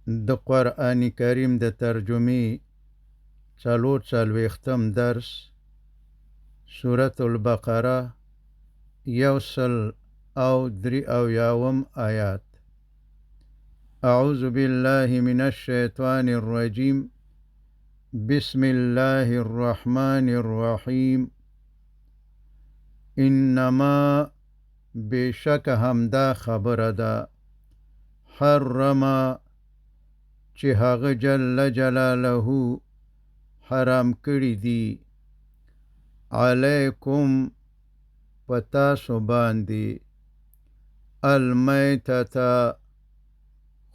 د قرآن کریم د ترجمې 44م درس، سورة البقره، 173 آیات. اعوذ بالله من الشیطان الرجیم، بسم الله الرحمن الرحیم. انما، بېشکه همدا خبره ده، حرم، چې هغه جل جلاله حرام کړي دي، علیکم، په تاسو باندې، المیتة،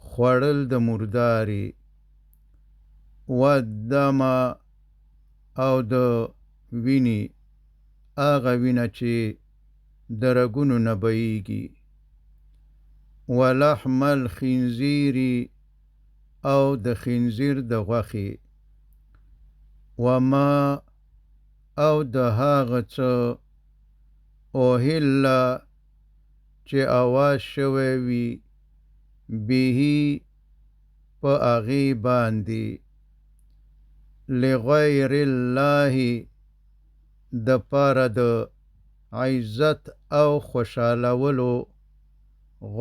خوړل د مردارې، والدم، او د وینې، هغه وینه چې د رګونو نه بهیږي، ولحم الخنزیر، او د خنزیر د غوښې، وما، او د هغه څه، اهل، چې اواز شوی وي، به، په هغې باندې، لغیر الله، د پاره د عزت او خوشحالولو،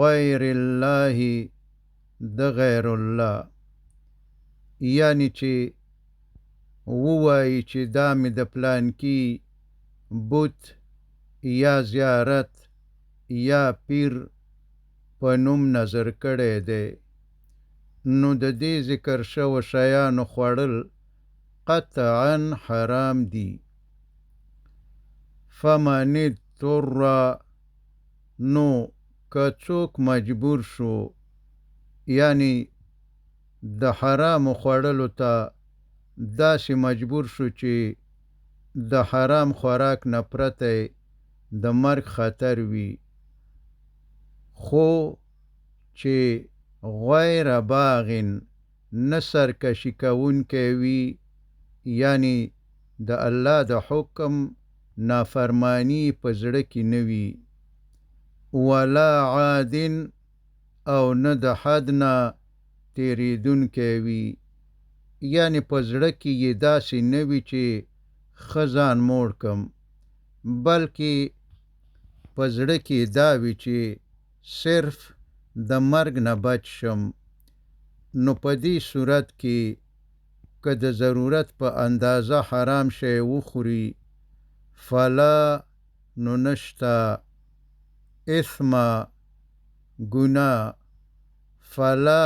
غیر الله، د غیر الله، یعنی چې ووایي چې دا مې د پلانکي بت یا زیارت یا پیر په نوم نظر کړی دی، نو د دې ذکر شوو شیانو خوړل قطعا حرام دي. فمن اضطر، نو که څوک مجبور شو، یعنی د حرامو خوړلو ته داسې مجبور شو چې د حرام خوراک نه پرته د مرګ خطر وي، خو چې غیر باغ، نه سرکشي کوونکی وي، یعنی د الله د حکم نافرمانی په زړه کې نه وي، ولا عاد، او نه د حد نه تېرېدونکی وي، یعنی په زړه کې یې داسې نه وي چې ښه ځان موړ کم، بلکې په زړه کې دا وي چې صرف د مرګ نه بچ شم، نو په دې صورت کې که د ضرورت په اندازه حرام شی وخوري، فلا، نو نشته، اثم، ګناه، فلا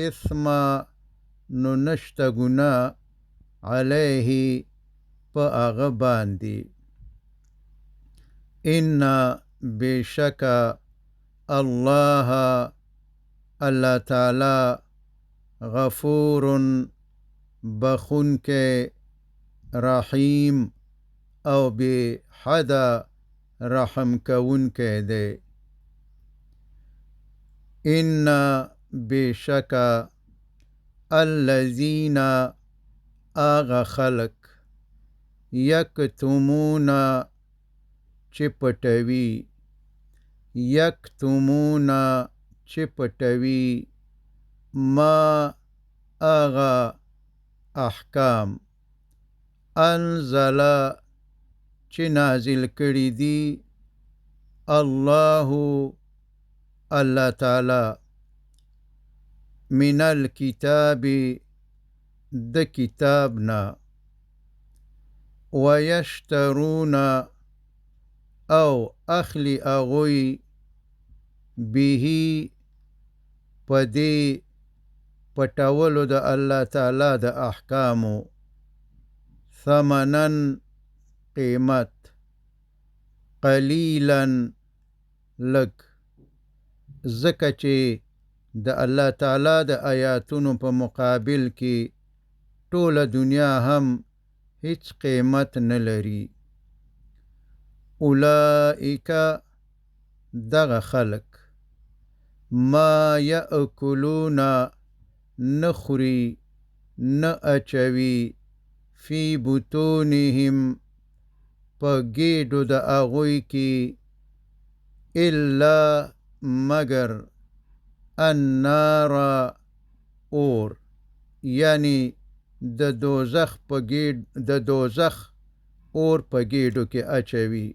اثم، نو نشته ګناه، علیه، په هغه باندې. ان، بېشکه، الله، الله تعالی، غفور، بخښونکی، رحیم، او بې حده رحم کوونکی دی. ان، بېشکه، الذین، هغه خلک، یکتمون، چې پټوي، یکتمون، چې پټوي، ما، هغه احکام، انزل، چې نازل کړي دي، الله، الله تعالی، من الکتاب، د کتاب نه، ویشترون، او اخلي هغوی، به، په دې پټولو د الله تعالی د احکامو، ثمنا، قیمت، قلیلا، لږ، ځکه چې د الله تعالی د آیاتونو په مقابل کې ټوله دنیا هم هیڅ قیمت نه لري. اولئک، دغه خلک، ما یأکلون، نه خوري، نه اچوي، فی بطونهم، په ګېډو د هغوی کې، الا، مګر، النار، اور، یعنی د دوزخ په ګیډ د دوزخ اور په ګیډو کې اچوي.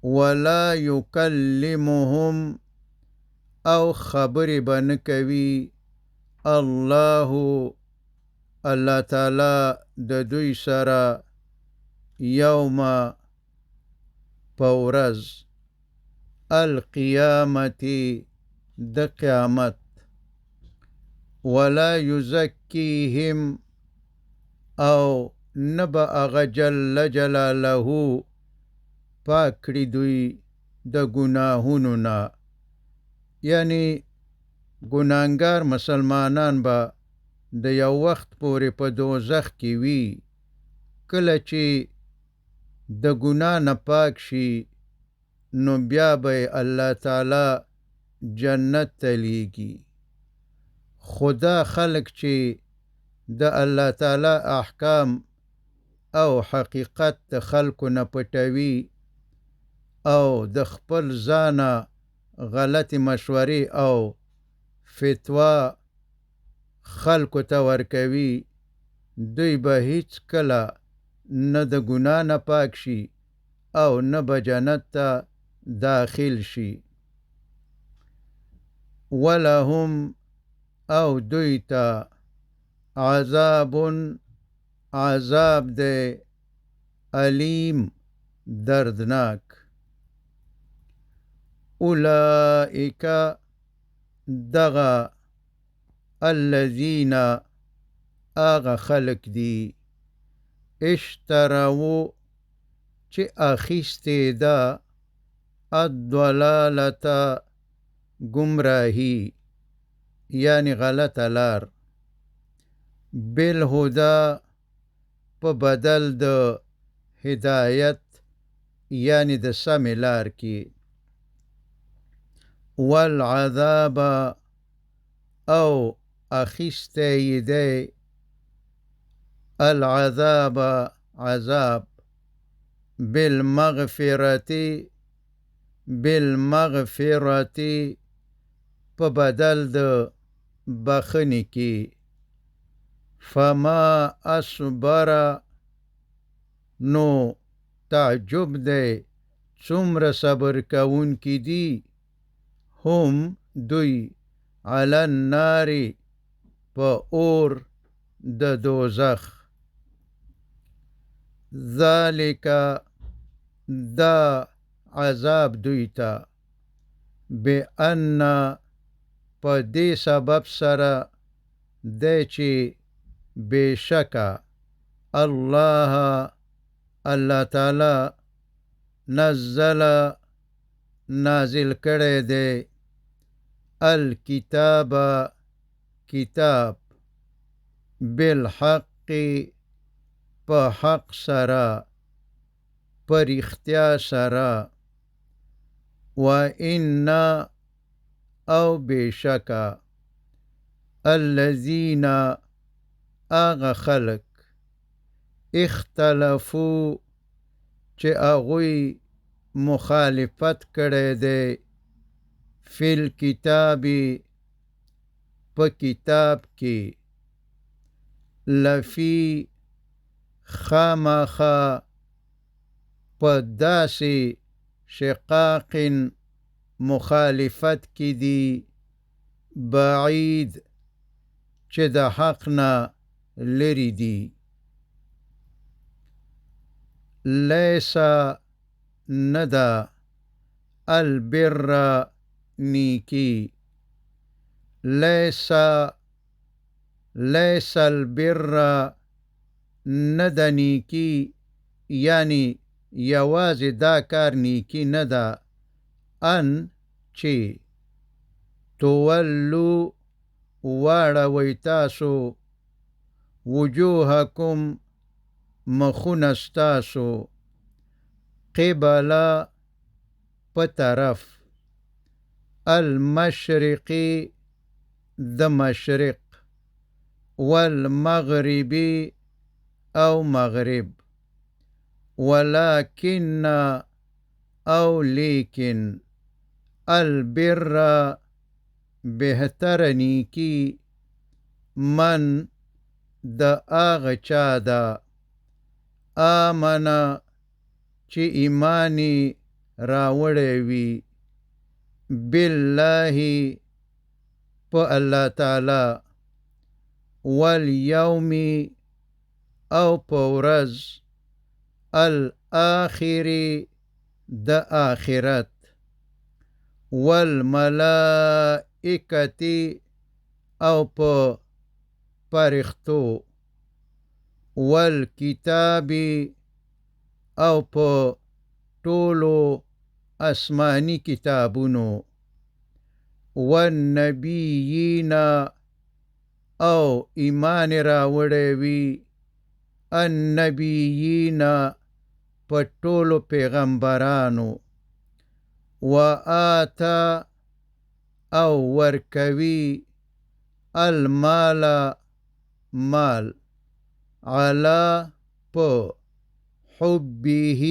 ولا یکلمهم، او خبرې به نه کوي الله، الله تعالی د دوی سره یوم په ورځ القیامت د قیامت. ولا یزکیهم، او نه به هغه جل جلاله پاک کړي دوی د ګناهونو نه، یعنی ګناهګار مسلمانان به د یو وخت پورې په دوزخ کې وي، کله چې د ګناه نه پاک شي نو بیا به الله تعالی جنت ته لیږي. خو دا خلک چې د الله تعالی احکام او حقیقت د خلکو نه پټوي او د خپل ځانه غلطې مشورې او فتوا خلکو ته ورکوي، دوی به هیڅکله نه د ګناه نه پاک شي او نه به جنت ته داخل شي. ولهم، او دوی ته عذاب، عذاب دی الیم دردناک. اولئک، دغه الذین، هغه خلق دي، اشتروا، چې اخیستې ده الضلالة ګمراهي، یعنی غلطه لار، بالهدى په بدل د هدایت، یعنی د سمې لار کې. والعذاب، او اخیستی یې دی العذاب عذاب، بالمغفرة، بالمغفرة په بدل د بخښنې کې. فما اصبر، نو تعجب دی څومره صبر کوونکي دي، هم دوی علی النار په اور د دوزخ. ذلک، دا عذاب دوی ته، بأن، په دې سبب سره دی چې بېشکه الله، الله تعالی نزل، نازل کړی دی الکتاب کتاب، بالحق په حق سره، په رښتیا سره. وإن، او بېشکه الذین، هغه خلک، اختلفو، چې هغوی مخالفت کړی دی، فی الکتاب په کتاب کې، لفی خامخا په داسې شقاق مخالفت کې دي، بعید چې د حق نه لرې دي. لیس، نه ده البر نیکی، لیس، لیس البر نه ده نیکی، یعنی یوازې دا کار نیکی نه ده، ان چې تولو واړوئ تاسو وجوهکم مخونه ستاسو، قبل په طرف المشرق د مشرق، والمغرب او مغرب، ولكن او لیکن البر بهتره نیکی من د هغه چا ده، آمنه چې ایمان یې راوړی وي، بالله په الله تعالی، والیوم او په ورځ، الآخر د آخرت، والملائکة او په فرښتو، والکتاب او په ټولو آسماني کتابونو، والنبیین او ایمان راوړی وي، النبیین په ټولو پیغمبرانو، وآتا او ورکوي، المال مال، علی په حبه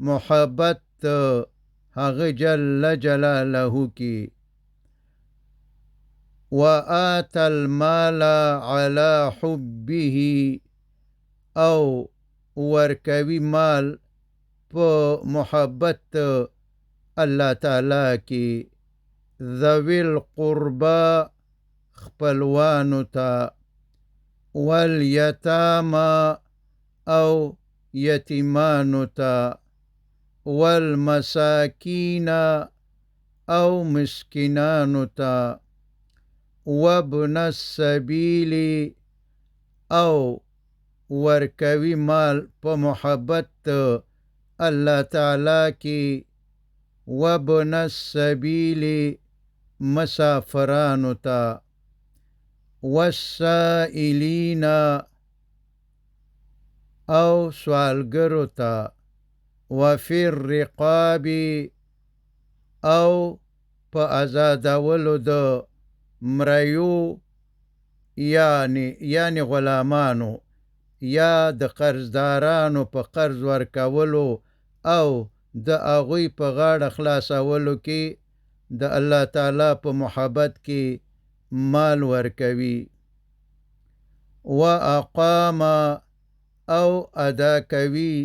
محبت هغه جل جلاله کې، وآتا المال علی حبه او ورکوي مال په محبت الله تعالی کې، ذوي القربى خپلوانو ته، والیتاما او یتیمانو ته، والمساکین او مسکینانو ته، وابن السبیل او ورکوي مال په محبت الله تعالی کې، وابن السبیل مسافرانو ته، والسائلین او سوالګرو ته، وفي الرقاب او په ازادولو د مریو یعنی غلامانو یا د قرضدارانو په قرض ورکولو او د هغوی په غاړه خلاصولو کې د الله تعالی په محبت کې مال ورکوي، وأقام او ادا کوي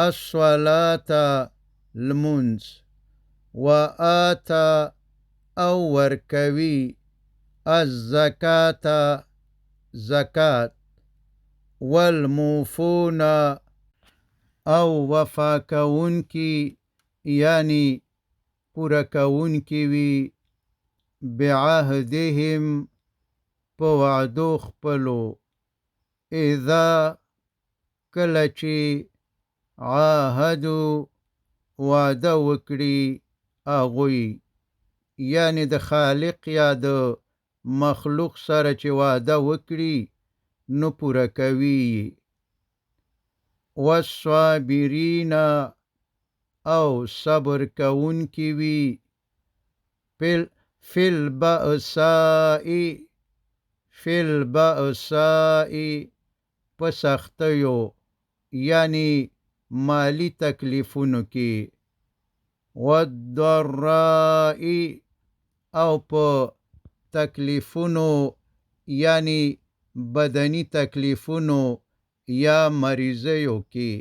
الصلاة لمونځ، وآتا او ورکوي الزکاة زکات، والموفون او وفا کوونکي یعنی پوره کوونکي وي، بعهدهم په وعدو خپلو، اذا کله چې عاهدو وعده وکړي هغوی، یعنی د خالق یا د مخلوق سره چې وعده وکړي نو پوره کوي. والصابرین او صبر کوونکي وي، فی البأساء فی البأساء په سختیو یعنی مالی تکلیفونو کې، والضراء او په تکلیفونو یعنی بدني تکلیفونو یا مریضیو کې،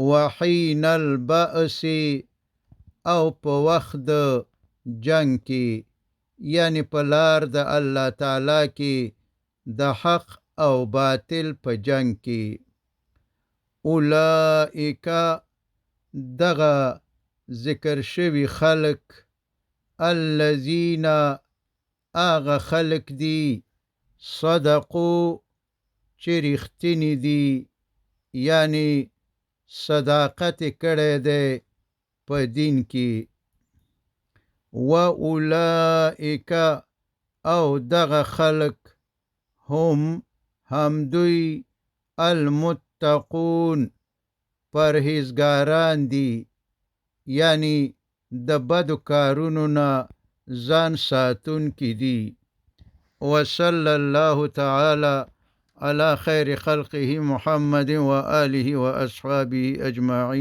وحین البأس او په وخت د جنگ کې یعنی په لار د الله تعالی کې د حق او باطل په جنگ کې. اولئک دغه ذکر شوي خلق، الذین هغه خلق دي، صدقو چې رښتیني دي یعنی صداقت یې کړی دی په دین کې، و اولئک او دغه خلق، هم همدوی، المتقون پرهیزګاران دي یعنی د بدو کارونو نه ځان ساتونکي دي. وصلی الله تعالی على خير خلقه محمد وآله وأصحابه أجمعين.